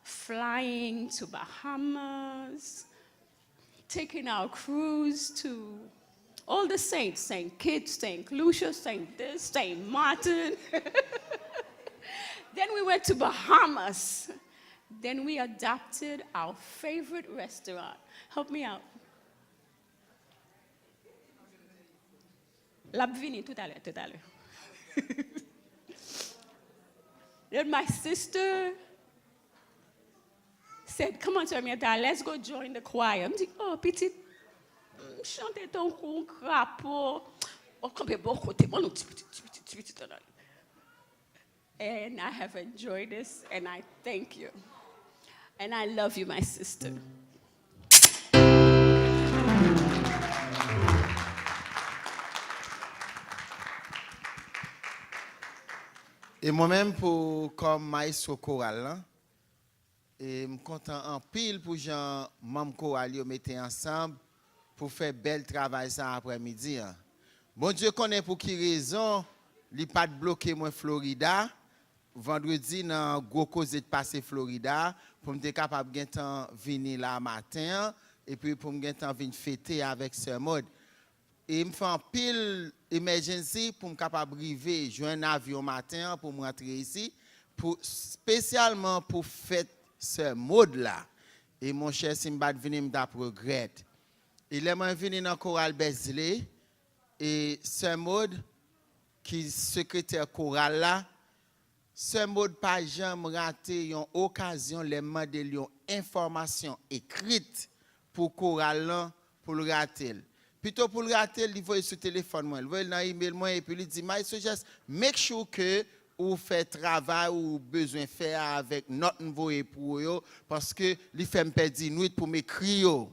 flying to Bahamas, taking our cruise to All the saints, Saint Kitts, Saint Lucia, Saint this, Saint Martin. Then we went to Bahamas. Then we adopted our favorite restaurant. Help me out. L ap vini toutalè, toutalè. Then my sister said, "Come on, Termieta, let's go join the choir." M di, "Oh, pitit, m chante tankou yon krapo." Oh, kanpe bò kote, ban nou ti pitit, ti pitit, ti pitit, ann ale. And I have enjoyed this, and I thank you. And I love you, my sister. E mwen menm, pou kòm maestro koral lan, e m kontan anpil pou jan manm koral yo mete ansanm pou fè bèl travay sa aprèmidi an. Bondye konnen pou ki rezon li pa t bloke mwen Florida vandredi nan gwo koze k pase Florida, pou m te kapab gentan vini la maten an, epi pou m gentan vin fete avèk Sè Maud. E m fè anpil emergency pou m kapab rive jwenn avyon maten an pou m rantre isi, pou, espesyalman pou fèt Sè Maud la. E monchè, si m pa t vini, m t ap regrèt. E lè mwen vini nan koral Besley, e Sè Maud, ki sekretè koral la, Sè Maud pa janm rate yon okazyon lè m mande l yon enfòmasyon ekrit pou koral lan, pou l rate l. Pito pou l rate l, li voye sou telefòn mwen, li voye l nan email mwen, epi li di, "Maestro Jess, make sure ke ou fè travay ou bezwen fè a avèk nòt m voye pou ou yo, paske li fè m pèdi nwit pou m ekri yo."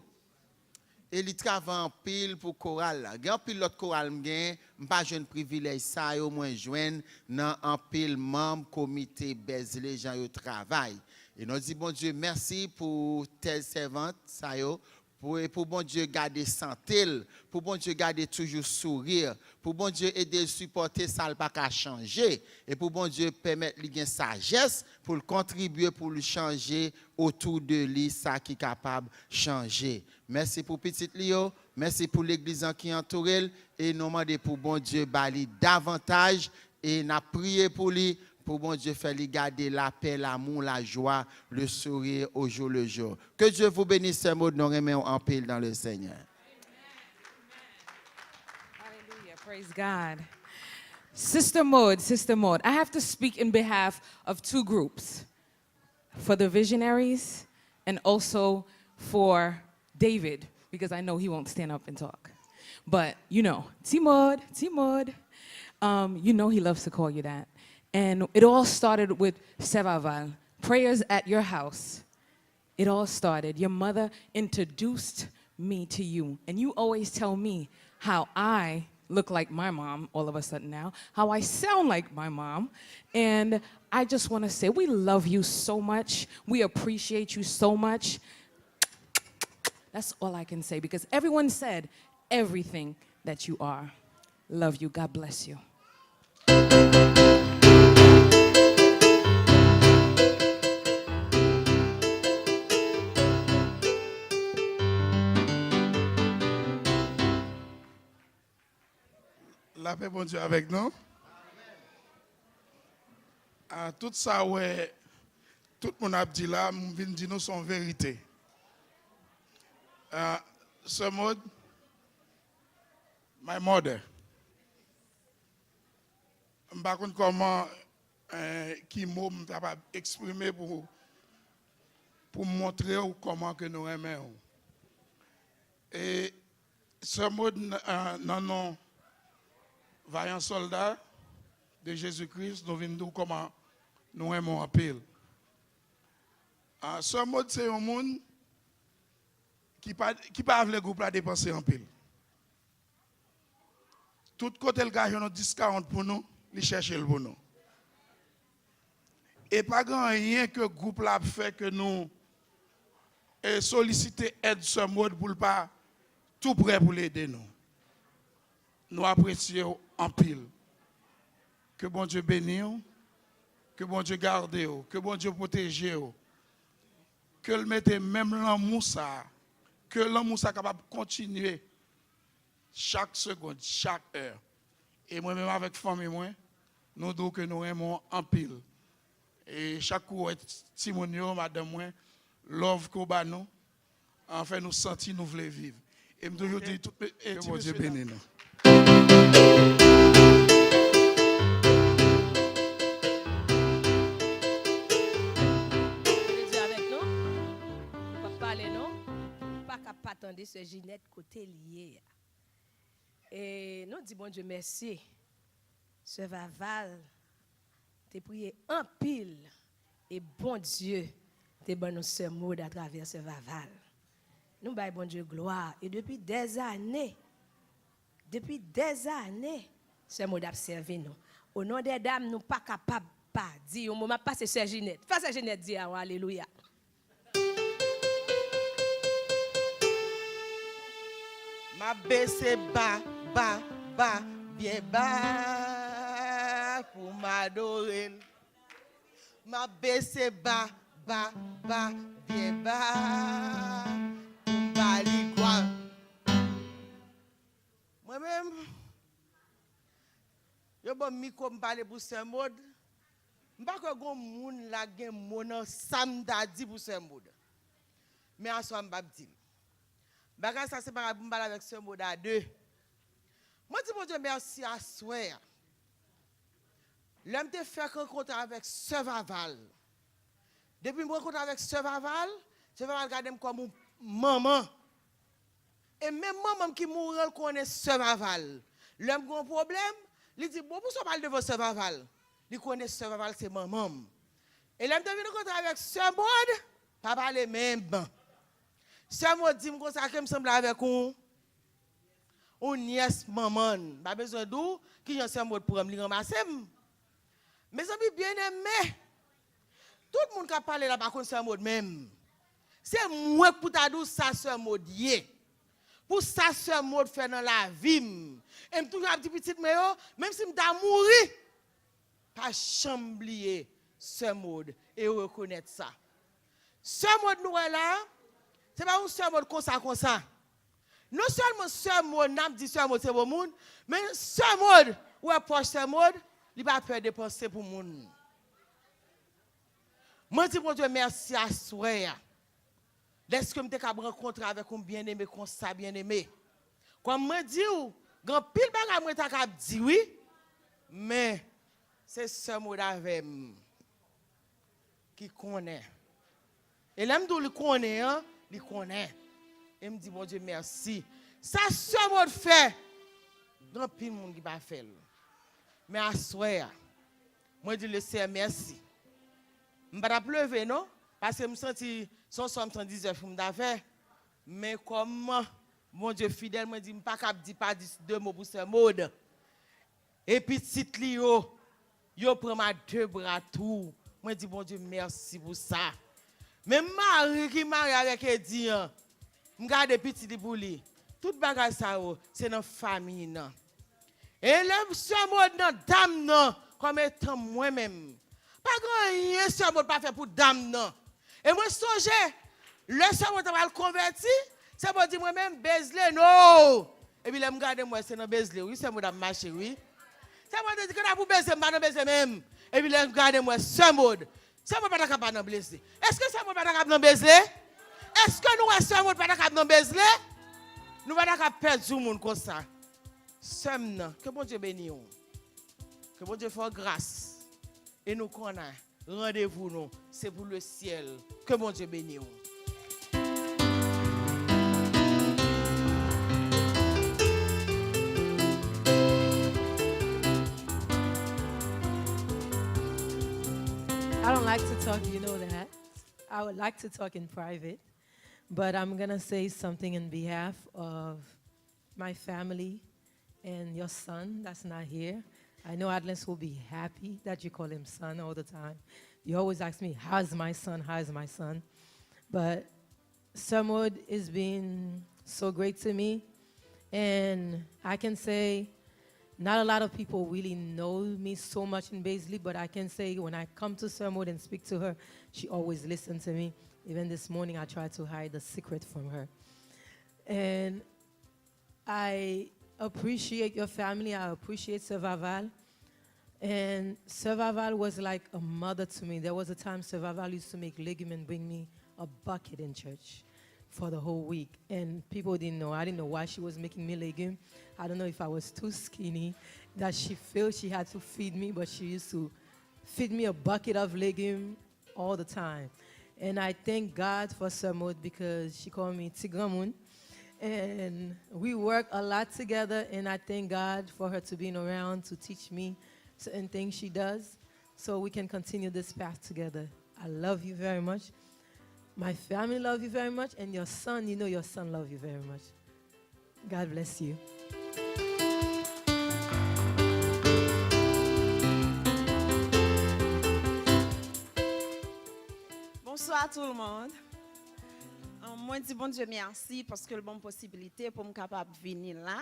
E li travay anpil pou koral la. Gen anpil lòt koral m genyen, m pa jwenn privilèj sa yo mwen jwenn nan anpil manm komite Besley jan yo travay. E nou di Bondye mèsi pou tèl sèvant sa yo, pou, e pou Bondye gade sante l, pou Bondye gade toujou souri, pou Bondye ede l sipòte sa l pa ka chanje, e pou Bondye pèmèt li gen sajès pou l kontribye, pou l chanje otou de li sa ki kapab chanje. Mèsi pou pitit li yo, mèsi pou legliz an ki antoure l, e nou mande pou Bondye ba li davantaj, e n ap priye pou li, pou Bondye fè li gade lapè, lamou, lajwa, le sourire au jour le jour. Que Dieu vous bénisse, Sè Maud, nou renmen w anpil dans le Seigneur. Hallelujah. Praise God. Sister Maud, Sister Maud, I have to speak in behalf of two groups, for the visionaries and also for David, because I know he won't stand up and talk. But, you know, Ti Maud, Ti Maud, um, you know he loves to call you that. And it all started with Sè Vaval, prayers at your house. It all started. Your mother introduced me to you. And you always tell me how I look like my mom all of a sudden now, how I sound like my mom. And I just want to say we love you so much. We appreciate you so much. That's all I can say because everyone said everything that you are. Love you. God bless you. Lapè Bondye avèk nou. Ah, tout sa w wè tout moun ap di la, m vin di nou se yon verite. Ah, Sè Maud, my mother. M pa konn kòman, eh, ki mo m kapab eksprime pou, pou m montre w kòman ke nou renmen w. E Sè Maud, n- eh, nan non vayan sòlda de Jezi Kris, nou vin di w kòman nou renmen w anpil. Ah, Sè Maud se yon moun ki pa, ki pa vle gwoup la depanse anpil. Tout kote l ka jwenn yon discount pou nou, li chèche l pou nou. E pa gen anyen ke gwoup la ap fè ke nou e solisite èd Sè Maud pou l pa tou prè pou l ede nou. Nou apresye w anpil. Ke Bondye beni w, ke Bondye gade w, ke Bondye pwoteje w, ke l mete menm lanmou sa, ke lanmou sa kapab kontinye chak segonn, chak è. E mwen menm avèk fanmi mwen, nou di w ke nou renmen w anpil. E chak kou w wè timoun yo, madanm mwen, love ke w ba nou, an fè nou santi nou vle viv. E m toujou di tout, e, ti mesye dam. Bondye beni nou. Bondye avèk nou. Nou p ap pale non. Nou pa ka pa tande sè Jinèt kote l ye a. E nou di Bondye mèsi. Sè Vaval te priye anpil e Bondye te ban nou sè Maude atravè sè Vaval. Nou bay Bondye glwa e depi dèzane, depi dèzane, sè Maude ap sèvi nou. O non dè dam, nou pa kapab pa di yon mo. M ap pase sè Jinèt. Fè sè Jinèt di a yon alelouya. M ap bese ba, ba, ba, byen ba pou m adore l. M ap bese ba, ba, ba, byen ba pou m ba li glwa. Mwen menm, yo ban m mikwo m pale pou sè Maude. M pa kwè gon moun la gen mo nan sa m ta di pou sè Maude. Men aswè a m p ap di l. Bagay sa se bagay pou m pale avèk sè Maude a de. Mwen di Bondye mèsi aswè a. Lè m te fèk rankontre avèk sè Vaval. Depi m rankontre avèk sè Vaval, sè Vaval gade m kòm yon manman. E menm manman m ki mouri an, l konnen sè Vaval. Lè m gen yon pwoblèm, li di, "Bon, pou sa w pa al devan sè Vaval?" Li konnen sè Vaval se manman m. E lè m te vin rankontre avèk sè Maude, pa pale menm. Sè Maude di m konsa ke m sanble avèk yon, yon nyès manman l. M pa bezwen di w kijan sè Maude pran m, li ranmase m. Mezanmi byeneme, tout moun k ap pale la pa konn sè Maude menm. Se mwen k pou ta di w sa sè Maude ye. Pou sa sè Maude fè nan lavi m. E m toujou ap di pitit mwen yo, menm si m ta mouri, pa janm bliye sè Maude e rekonèt sa. Sè Maude nou wè la, se pa yon sè Maude konsa konsa. Non sèlman sè Maude, n ap di sè Maude se bon moun, men sè Maude, ou wè pòch sè Maude, li pa pè depanse pou moun. Mwen di Bondye mèsi aswè a. Dèske m te kab rankontre avèk yon byeneme konsa, byeneme. Kòm mwen di w, gen anpil bagay mwen ta kab di wi, men se sè Maude avè m ki konnen. E lè m di w li konnen an, li konnen. E m di Bondye mèsi. Sa sè Maude fè, gen anpil moun ki pa fè l. Men aswè a, mwen di Leseyè mèsi. M pa t ap leve non, paske m santi se yon sòm san diznèf pou m ta fè. Men kòm Bondye fidèl, mwen di m pa kab di pa di de mo pou sè Maude. E pitit li yo, yo pran m a de bra tou. Mwen di Bondye mèsi pou sa. Menm mari ki marye avèk Edi an, m gade pitit li pou li. Tout bagay sa yo, se nan fanmi nan. E lè sè Maude nan dam nan, kòm etan mwen menm, pa gen anyen sè Maude pa fè pou dam nan. E mwen sonje, lè sè Maude ta pral konvèti, sè Maude di mwen menm, Bezle, no! Epi lè m gade m wè se nan Bezle, wi, sè Maude ap mache, wi. Sè Maude di, kanta pou Bezle, m pa nan Bezle menm. Epi lè m gade m wè sè Maude, sè Maude pa ta kab pa nan Bezle. Èske sè Maude pa ta kab nan Bezle? Èske nou wè sè Maude pa ta kab nan Bezle? Nou pa ta kab pèdi yon moun konsa. Sè m nan, ke Bondye beni w. Ke Bondye fè w gras. E nou konnen randevou nou, se pou lesyèl. Ke Bondye beni w. I don't like to talk, you know that. I would like to talk in private, but I'm going to say something in behalf of my family and your son that's not here. I know Adlens will be happy that you call him son all the time. You always ask me, how's my son? How's my son? But Sir Maud is being so great to me. And I can say, not a lot of people really know me so much in Baisley, but I can say when I come to Sir Maud and speak to her, she always listens to me. Even this morning, I tried to hide the secret from her. And I appreciate your family. I appreciate Sè Vaval. And Sè Vaval was like a mother to me. There was a time Sè Vaval used to make legume and bring me a bucket in church for the whole week. And people didn't know. I didn't know why she was making me legume. I don't know if I was too skinny that she felt she had to feed me, but she used to feed me a bucket of legume all the time. And I thank God for Sè Maud because she called me Ti Granmoun. And we work a lot together, and I thank God for her to being around to teach me certain things she does so we can continue this path together. I love you very much. My family love you very much, and your son, you know your son love you very much. God bless you. Bonsoir tout le monde. Um, mwen di Bondye mèsi paske l ban m posibilite pou m kapab vini la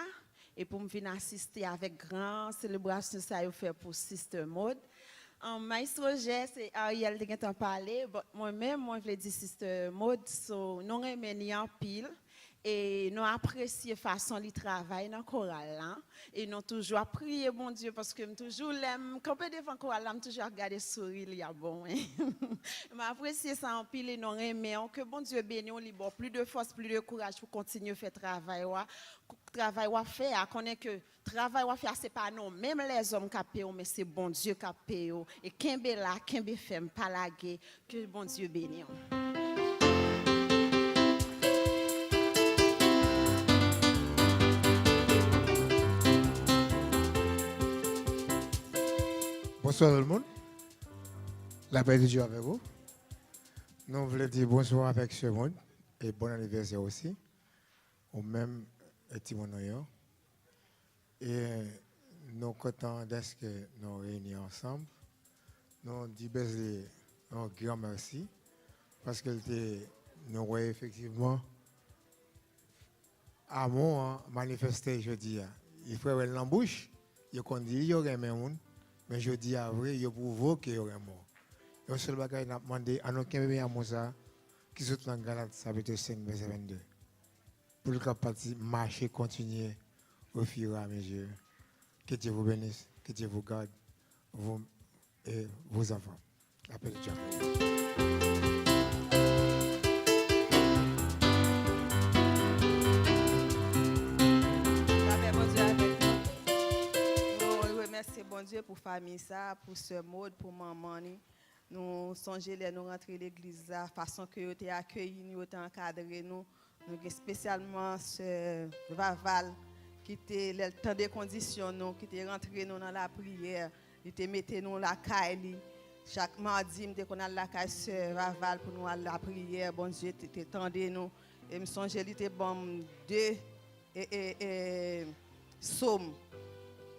e pou m vin asiste avèk gran selebrasyon sa yo fè pou Sister Maud. Um, Maestro Jè, se Ariel te gentan pale, but mwen menm, mwen vle di Sister Maud, so, nou renmen li anpil. E nou apresye fason li travay nan koral la. E nou toujou ap priye Bondye paske m toujou lè m kanpe devan koral la, m toujou ap gade souri li ap ban mwen. M apresye sa anpil e nou renmen w. Ke Bondye beni w, li ba w plis de fòs, plis de kouraj pou kontinye fè travay w a. Travay w ap fè a, konnen ke travay w ap fè a se pa non menm lèzòm k ap peye w, men se Bondye k ap peye w. E kenbe la, kenbe fèm, pa lage. Ke Bondye beni w. Bonswa tout moun. Lapè de Dye avèk ou. Nou vle di bonswa avèk Sè Maud e bon anivèsè osi. Ou menm e timoun ou yo. E nou kontan dèske nou reyini ansanm. Nou di Bezli yon gran mèsi paske l te, nou wè efektivman amou an manifeste jodi a. Li fè wè l nan bouch, yo konn di yo renmen moun, men jodi a vre yo pwouve w ke yo renmen w. Yon sèl bagay n ap mande, ann nou kenbe amou sa ki sot nan Galat chapit senk vèsè vennde. Pou l ka pati mache kontinye au fur et à mesure. Que Dieu vous bénisse, que Dieu vous garde, vous et vos enfants. Lapè de Dye. Lapè Bondye avèk nou. Nou remèsye Bondye pou fanmi sa, pou Sè Maud, pou manman li. Nou sonje lè nou rantre legliz la, fason ke yo te akeyi nou, yo te ankadre nou. Nou gen espesyalman Sè Vaval ki te, lè l tande kondisyon nou, ki te rantre nou nan lapriyè. Li te mete nou lakay li. Chak madi, m te konn al lakay Sè Vaval pou nou al lapriyè. Bondye te, te tande nou. E m sonje li te ban m de e, e, e, sòm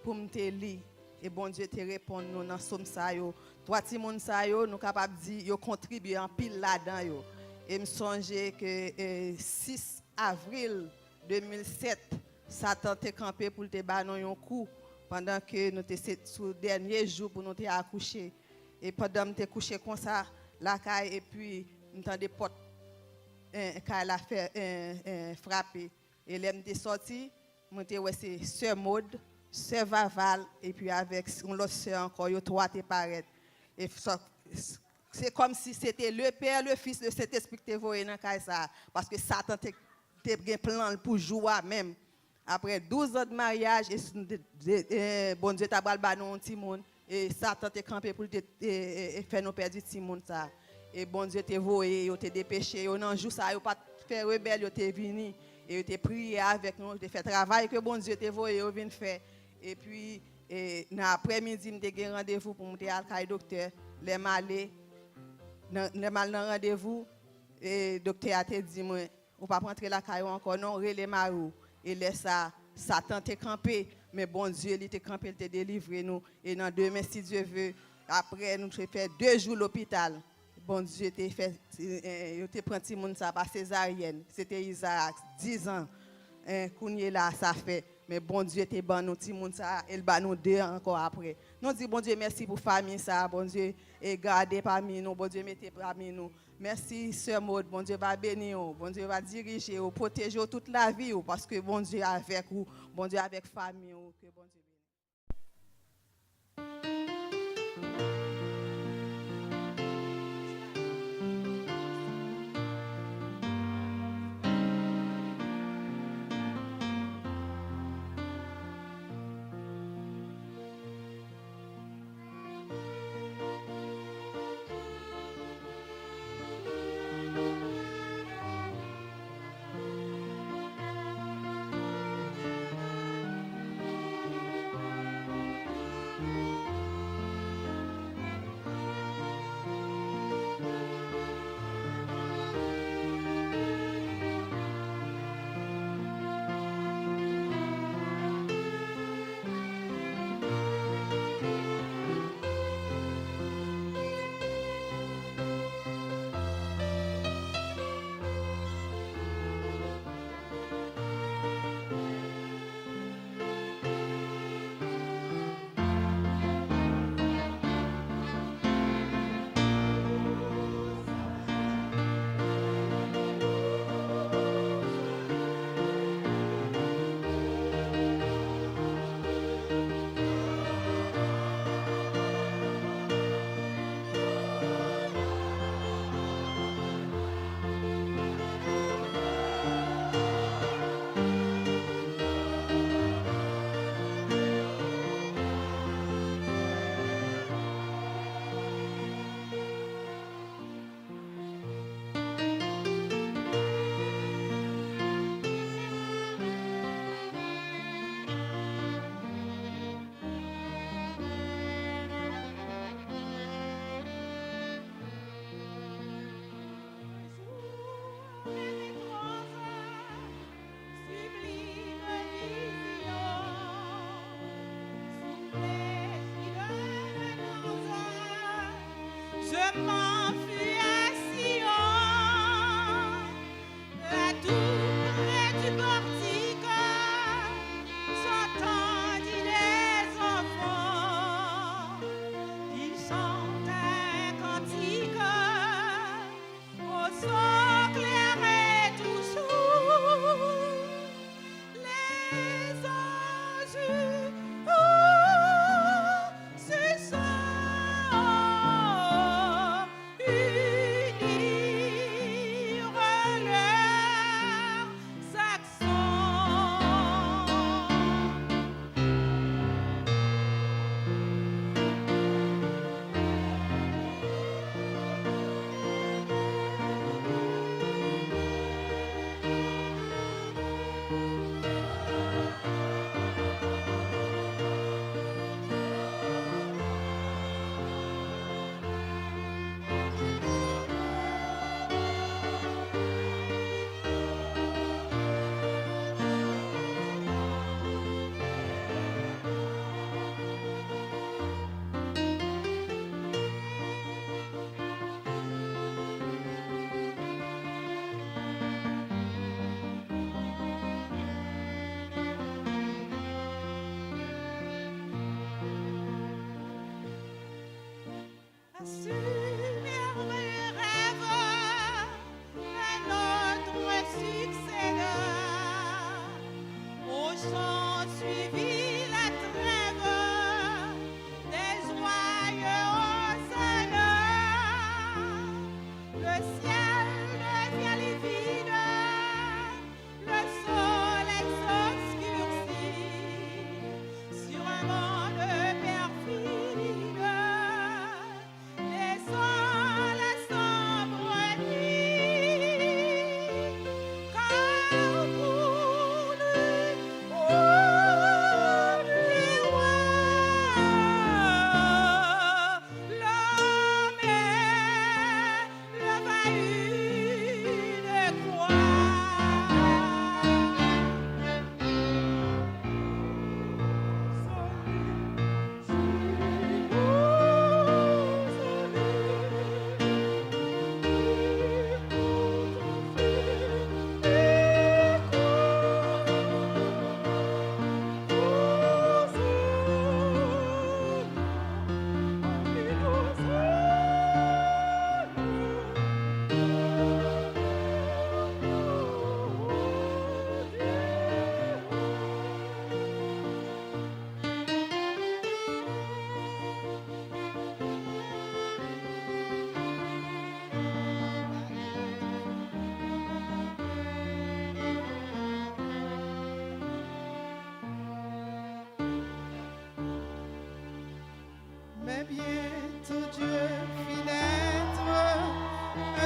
pou m te li. E Bondye te reponn nou nan sòm sa yo. Twa timoun sa yo, nou kapab di, yo kontribye anpil ladan yo. E m sonje ke e, sis avril de mil sèt, Satan te kanpe pou l te ba nou yon kou pandan ke nou te se sou dènye jou pou nou te akouche. E pandan m te kouche konsa lakay, epi m tande pòt en, kay la fè en, en, frape. E lè m te sòti, mwen te wè se Sè Maud, Sè Vaval, epi avèk yon lòt sè ankò, yo twa te parèt. E sa, se kòmsi se te le Pè, le Fis, le Sentespri ki te voye nan kay sa a, paske Satan te, te gen plan l pou jou a menm. Apre douz an de maryaj, e, e, Bondye ta pral ba nou yon timoun, e Satan te kanpe pou l te e, e, e fè nou pèdi timoun sa a. E Bondye te voye yo, te depeche yo. Nan jou sa a, yo pa t fè rebèl, yo te vini. E yo te priye avèk nou, yo te fè travay ke Bondye te voye yo vin fè. Epi, e, nan aprèmidi, m te gen randevou pou m te al kay doktè. Lè m ale, nan, lè m al nan randevou, e, doktè a te di mwen, ou p ap rantre lakay ou ankò non, rele mari w. E lè sa a, Satan te kanpe, men Bondye, li te kanpe, li te delivre nou. E nan demen, si Dye ve, apre nou te fè de jou lopital, Bondye te fè, eh, yo te pran timoun sa a pa sezaryèn. Se te Izarak, diz an, eh, kounye la a sa fè. Men Bondye te ban nou timoun sa a, e l ba nou de ankò apre. Nou di Bondye mèsi pou fanmi sa a, Bondye e gade pami nou, Bondye mete pami nou. Mèsi, Sè Maud, Bondye va beni w, Bondye va dirije w, pwoteje w tout lavi w, paske Bondye avèk ou, Bondye avèk fanmi w, ke Bondye beni.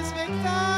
Respektan.